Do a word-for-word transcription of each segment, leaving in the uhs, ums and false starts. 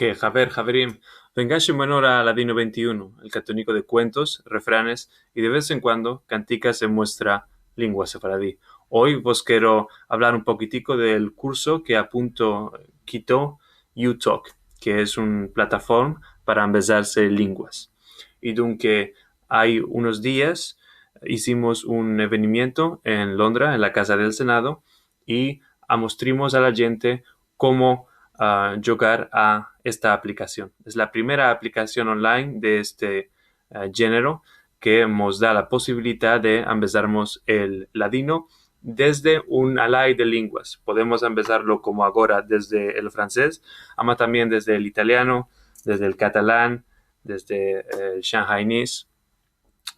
Ke haber, haverim, vengash en buena ora a Ladino vente i uno, el katoniko de kuentos, refranes i de vez en kuando kantikas en muestra lingua sefaradi. Oy vos kero avlar un pokitiko del kurso ke apunto, kito, uTalk, ke es un plataform para ambezarse linguas. I dunke ay unos dias izimos un evenimiento en Londra, en la Kaza del Senado, i amostrimos a la djente komo, ah, djugar a esta aplikasion. Es la primera aplikasion online de este, ah, djenero ke mos da la posibilidad de ambezarmos el ladino desde un alay de linguas. Podemos ambezarlo komo agora desde el fransez, ama tambien desde el italiano, desde el katalan, desde el shanghainés.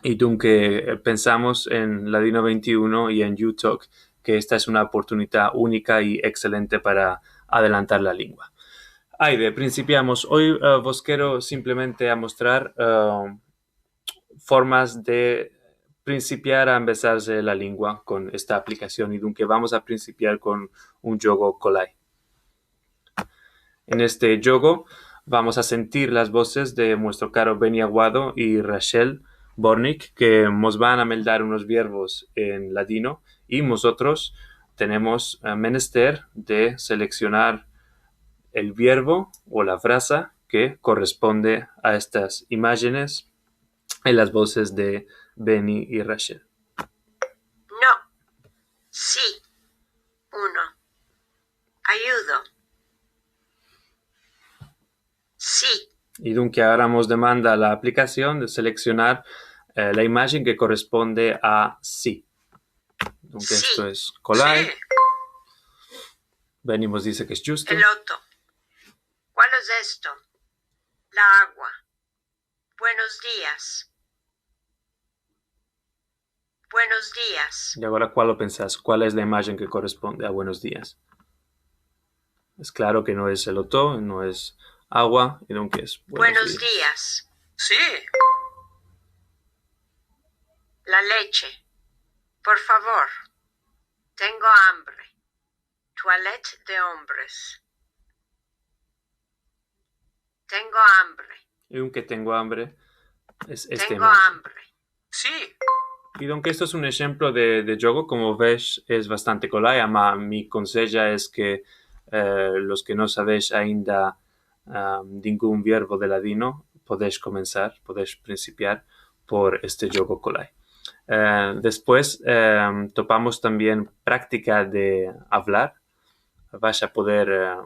I dunke, eh, pensamos en Ladino vente i uno i en uTalk ke esta es una oportunidad unika i ekselente para adelantar la lingua. Ayde, prinsipiamos. Oy, eh, vos kero simplemente amostrar, eh, formas de prinsipiar a ambezarse la lingua kon esta aplikasion, i dunke vamos a prinsipiar kon un djogo kolay. En este djogo vamos a sentir las bozes de muestro karo Beni Aguado i Rachel Bortnick, ke mos van a meldar unos vierbos en ladino, i mozotros tenemos, eh, menester de seleksionar el vierbo o la fraza ke korresponde a estas imajenes en las bozes de Beni i Rachel. No. Si. Uno. Ayudo. Si. I dunke agora mos demanda la aplikasion de seleksionar, eh, la imajen ke korresponde a si. Dunke esto es kolay. Si. Beni mos dize ke es djusto. El loto. Kual es esto? La agua. Buenos dias. Buenos dias. I agora, kual lo pensas? Kual es la imajen ke korresponde a buenos dias? Es klaro ke no es el loto, no es agua, i dunke es buenos dias. Buenos dias. Si. La leche. Por favor. Tengo hambre. Tualet de ombres. Tengo hambre. I dunke tengo hambre es esta imajen. Tengo hambre. Si. I dunke esto es un enshemplo de, de djogo, komo ves, es bastante kolay, ama mi konseja es ke, eh, los ke no savesh ainda, ah, ningun vierbo de ladino, podesh komensar, podesh prinsipiar por este djogo kolay. Eh, despues, eh, topamos tambien praktika de avlar. Vash a poder, eh,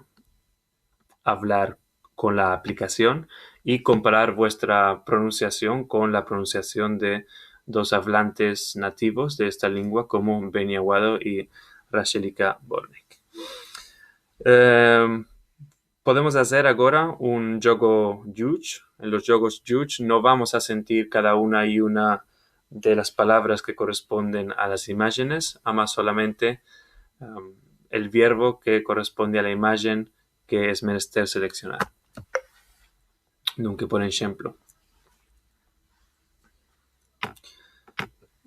avlar kon la aplikasion i komparar vuestra pronunsiasion kon la pronunsiasion de dos avlantes nativos de esta lingua, komo Beni Aguado i Rachelika Bortnick. Em, podemos azer agora un djogo djuj. En los djogos djuj no vamos a sentir kada una i una de las palavras ke korresponden a las imajenes, ama solamente, em, el vierbo ke korresponde a la imajen ke es menester seleksionar. Dunke, por enshemplo,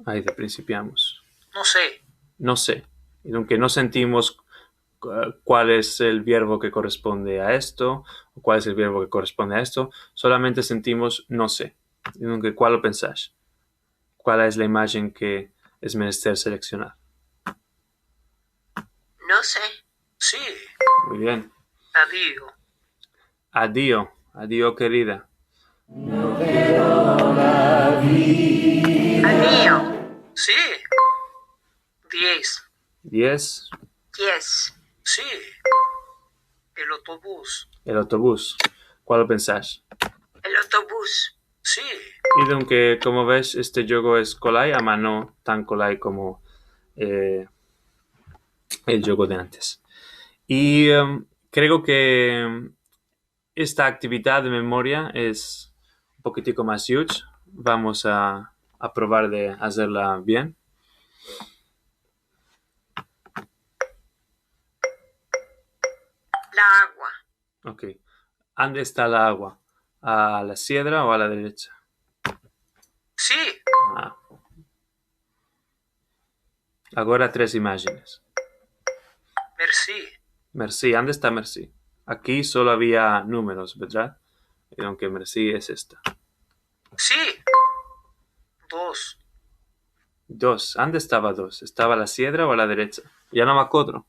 ayde prinsipiamos. No se. No se. I dunke no sentimos, eh, kual es el vierbo ke korresponde a esto, o kual es el vierbo ke korresponde a esto, solamente sentimos no se. I dunke, kual lo pensash? Kual es la imajen ke es menester seleksionar? No se. Si. Muy bien. Adio. Adio. Adio, kerida. Adio. Si. Diez. Diez. Diez. Si. El otobus. El otobus. Kual lo pensash? El otobus. Si. I dunke, komo ves, este djogo es kolay, ama no tan kolay komo, eh, el djogo de antes. I, em, kreo ke, em, esta aktividad de memoria es un pokitiko mas djuj. Vamos a, a provar de azerla bien. La agua. Ok. Ande esta la agua? A la siedra o a la derecha? Si. Ah. Agora tres imajenes. Mersi. Mersi. Ande esta mersi? Aki solo avia numeros, verdad? I donk, mersi, es esta. Si. Dos. Dos. Ande estava dos? Estava a la siedra o a la derecha? Ya no me akodro.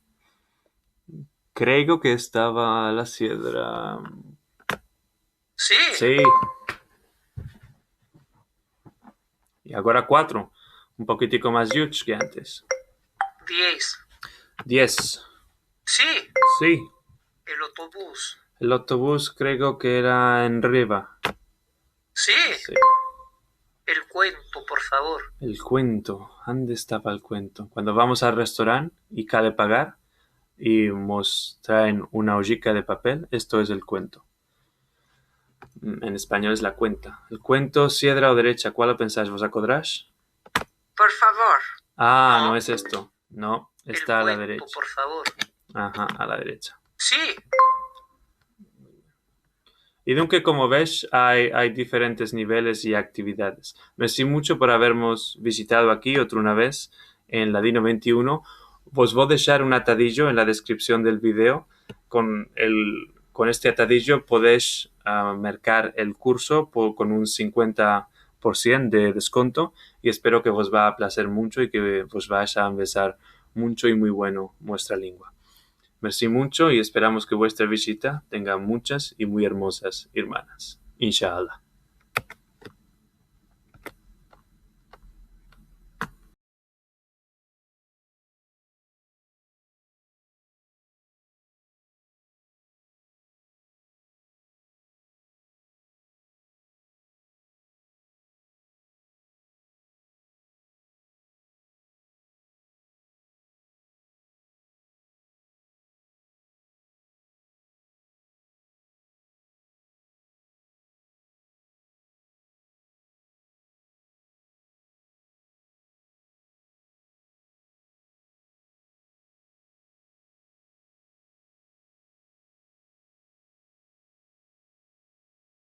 Kreo ke estava a la siedra. Si. Si. I agora kuatro. Un pokitiko mas djush ke antes. Diez. Diez. Si. Si. El otobus. El otobus kreo ke era enriva. Si. Si. El kuento, por favor. El kuento. Ande estava el kuento? Kuando vamos al restorant i kale pagar i mos traen una ojika de papel, esto es el kuento. Mm, en espanyol es la kuenta. El kuento, siedra o derecha, kual o pensash? Vos akodrash? Por favor. A, no es esto. No, esta a la derecha. El kuento, por favor. Aha, a la derecha. Si. I donk, komo vesh, ay, ay diferentes niveles i aktividades. Mersi muncho por avermos vizitado aki otra una vez en Ladino vente i uno. Vos vo deshar un atadijo en la deskripsion del video. Kon el, kon este atadijo podesh, a, merkar el kurso po-, kon un sinkuenta por sien de deskonto, i espero ke vos va a plazer muncho i ke vos vaya a ambezar muncho i muy bueno muestra lengua. Mersi muncho i esperamos ke vuestra vizita tenga munchas i muy ermozas ermanas. Inshallah.